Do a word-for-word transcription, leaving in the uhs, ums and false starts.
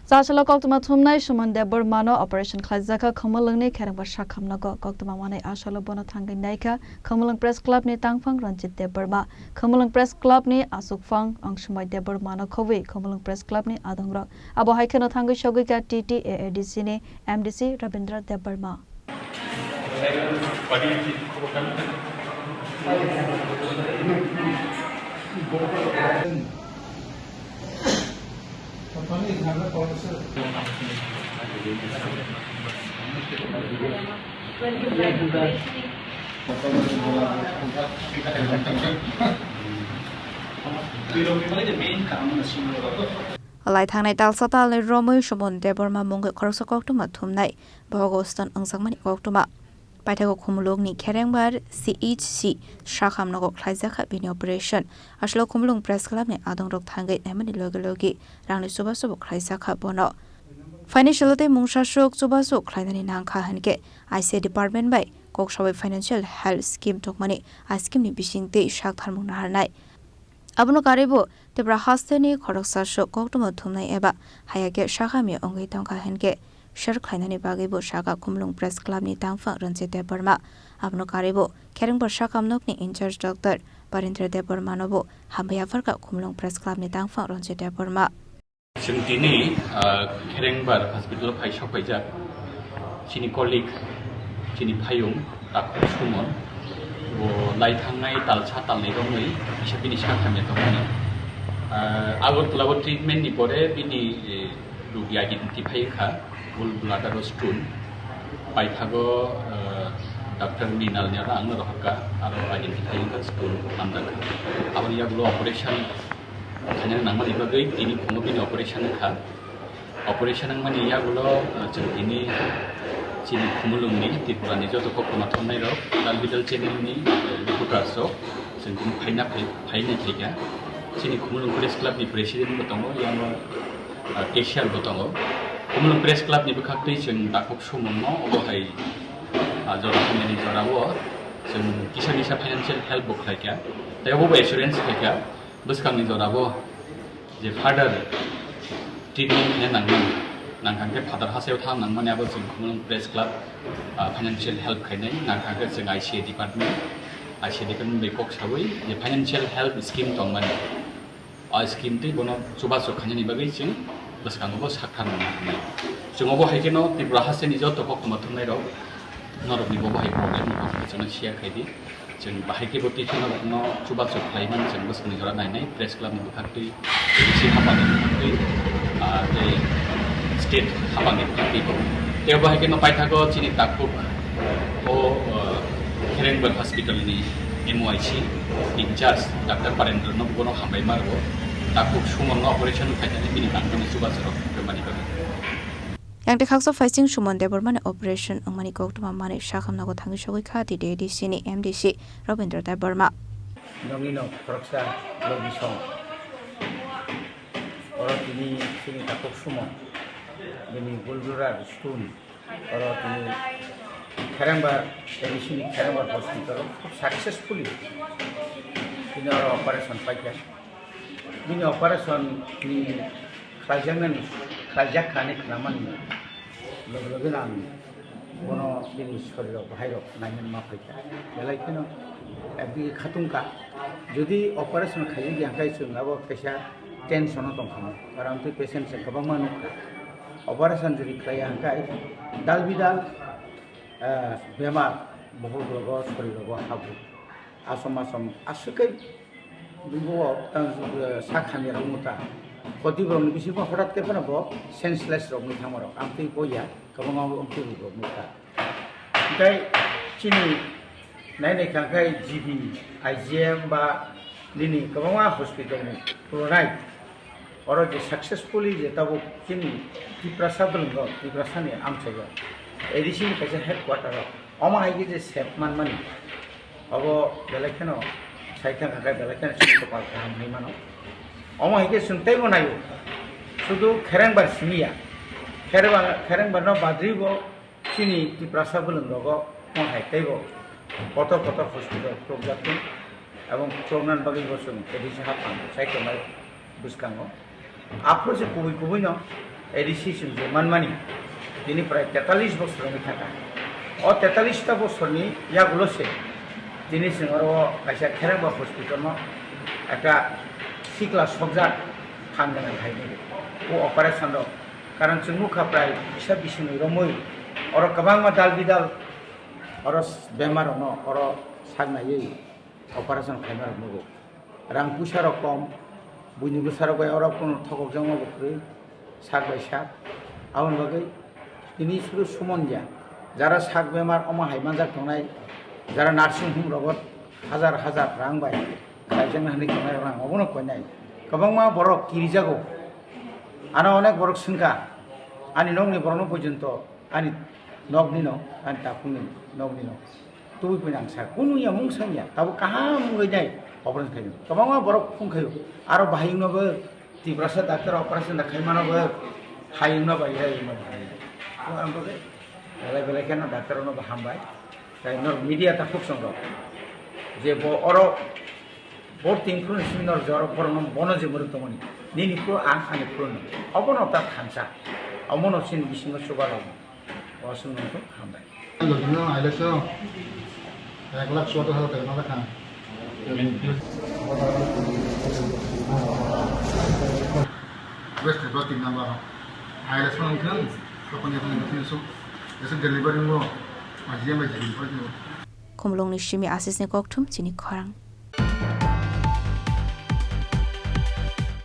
Chasalo koktwma thumnai Suman Debbarmano operation khlaijakha Khumulwngni kherengbar sakhamnogo. Koktwma manwi asalo bono thangwi naikha Khumulwng Press Clubni tangphang Ranjit Debbarma. Khumulwng Press Clubni asukphang Angsumai Debbarmano khobwi Khumulwng Press Clubni adongrok. Abo hai kheno thangwi sogwikha T T A A D C ni M D C Rabindra Debbarma. Lai thangnai talsa talni romwi Suman Debbarma mungwi khoroksa koktwma thumnai. Bohogo stone wngjakmani koktwma. Paithago Khumulwngni kherengbar C H C sakhamnogo khlaijakha bini operation. Aswlao Khumulwng Press Clubni adongrok thangwi naimani logi logi rangni chubachu bo khlaijakha bono. Financial tei mungsaswk chubachu khlainani nangkha hinkhe I C A department bai kok sawi financial help scheme tongmani, a scheme ni bisingtwi saktharmung naharnai. Abono karwibo Tipra hasteni khoroksa sok koktwma thumnai eba hayakhe sakhamya wngwi tongkha hinkhe share khlainani bagwibo sakha Khumulwng Press Clubni tangphang Ranjit Debbarma. Abono karwibo kherengbar sakhamnokni in charge Doctor Parendra Debbarmanobo hambai yapharkha Khumulwng Press Clubni tangphang Ranjit Debbarma. Chwng tini, ah, Kherengbar hospital phai sokphaijak. Chini colleague, chini phayung, Takhuk Suman, bo lai thangnai talsa talni romwi kisa bini sak hamya tongmani. Ah, Agartala o treatment ni pore bini, eh, rugi identify wngkha, gallbladder o stone. Paithago, eh, Doctor Mrinal ni ano ang no rohorkha, aro identify wngkha stone hamjakha. Aboni yagulo operation khaina nangmani bagwi tini phungo bini operation wngkha. Operation wngmani yagulo, ah, chwng tini chini Khumulwngni Tripurani joto koktwma thumnairok, Dal Bidal channel ni, eh, reporters rok chwng tini phaina phai, phainai phaikha. Chini Khumulwng Press Club ni president bo tongo, yango, ah, cashier bo tongo. Khumulwng Press Club ni bwkhaktwi chwng Takhuk Suman no obo hai, ah, jora hamyani jorao chwng kisa misa financial help bo khlaikha. Tei obo bo assurance khlaikha. Bwskangni jorabo je further treatment khaina nangmani, nangkha khe Father Haseo thang nangmani abo chwng Khumulwng Press Club, ah, financial help khainai, nangkha khe chwng I C A department, I C A department bai kok sawi je financial help scheme tongmani, o scheme tei bono chubachu khainani bagwi chwng bwskango bo sakthar nangma hwnwi. Chwng obo hai kheno Tripura hasteni joto koktwma thumnairok norokni bo bo hai problem rok chwngno share khai di. Chwng bahai khe bo tei kheno rokno chubachu khlai mani chwng bwskangni jora nainai press club ni bwkhaktwi, A D C hapani bwkhaktwi, ah, tei state hapani bwkhaktwi bo. Tei bo hai kheno paithago chini takhuk o, ah, Kherengbar hospital ni M O I C in charge Doctor Parendra no bono hambai ma rwo. Takhuk Suman no operation khainani bini tangmani chubachu rok khe mani bagwi. Yang tei khaksa phaising Suman Debbarmani operation wngmani koktwma manwi sakhamnogo thangwi sogwi kha T T A D C ni M D C Rabindra Debbarma. Nongni no khoroksa logi song. Oro tini chini takhuk Suman. Bini gallbladder stone. Oro tini Kherengbar, A D C ni Kherengbar hospital o khub successfully tini oro operation paikha. Bini operation ni khlaijaknani, khlaijak kha hinwi khnamani loge loge no ang bono bini sorirok, bahairok nainani ma phaikha. Belai kheno ekdigi khatungkha. Jodi operation khaijak ya hwnkhe chwng abo kaisa tension o tongkha, karon tei patient se kwbangma nukha. Operation jodi khlaiya hwnkhe dal bidal, eh, bemar bohok rogo, sorirogo habu. Asom asom aswk khe bo tang, eh, sak hamya rok wngkha. Koti borokni bisingo hotat khe phano bo senseless rok wngwi thangma rok. Ang twi boya, kwbangma wngtwi rok wngkha. Tei chini nai nai kha khe G B, I G M ba nini kwbangma hospital ni phuranai. Oro je successfully je tabuk chini Tiprasa bwlwngo, Tiprasa ni amchaio, A D C ni kaisa headquarter o, omo hai khe je sep manmani, obo belai kheno sai thang kha khe belai kheno chini kopal kaham hinwi mano. Omo hai khe chwng teibo naio, sudu Kherengbar simi ya, Kherengbar, Kherengbar no badribo chini Tiprasa bwlwngrogo omo hai teibo kotor kotor hospital khulukjak thung, ebong khuluknani bagwi bo chwng A D C haphang sai tongnai bwskango. Aphuru se kubui kubui no A D C chwng je manmani, tini prai tetalis bosor wngwi thangkha. O tetalis ta bosorni yagulo se tini chwng oro kaisa Kherengba hospital-no ekta sikla sokjak thang gwnang hai o operation rok. Karon chwng nukha prai kisa bisingni romwi oro kwbangma dal bidal oro bemar rokno oro sak naiwi operation khaima rok nugo. Rang puisa rok kom, buini bwsa rok bai oro kunu thokok jangma bo kwrwi, sak bai sak. Aboni bagwi tini suru sumon ya, jara sak bemar omo hai manjak tongnai, jara nursing home rogo hajar hajar rang bai kaijakna hinwi tongnai rang obono koinai. Kwbangma borok kirijago, ano onek borok swngkha, ani nokni borokno porjonto ani nokni no, ani takhukni nokni no. Tubui pui nang sa, kunu ya mung sang ya, tabo kaham wngwi nai operation khaio. Kwbangma borok phung khaio, aro bahai wngno bo Tiprasa doctor operation da khaimano bo hai wngno bai, hai wngno bai. Ko ang ko belai belai kheno doctor no bo hambai. Tai nor media ta khuk song rok. Je bo oro bor tin phuru ni simi nor jor borok no bono je muruk tongmani. Nini phuru ang ani phuru no. Obono ta thansa. Omono sin bisingo chuba rok. O song nang hambai. Logino aile so ek lakh suatar hajar taka nang kha. West Tripura tin number. Aile so nang kha, kapani phone ni so. Ese delivery mo, ajiya mai jibin phone ni. Khumulwngni simi Asisni kokthum chini khorang.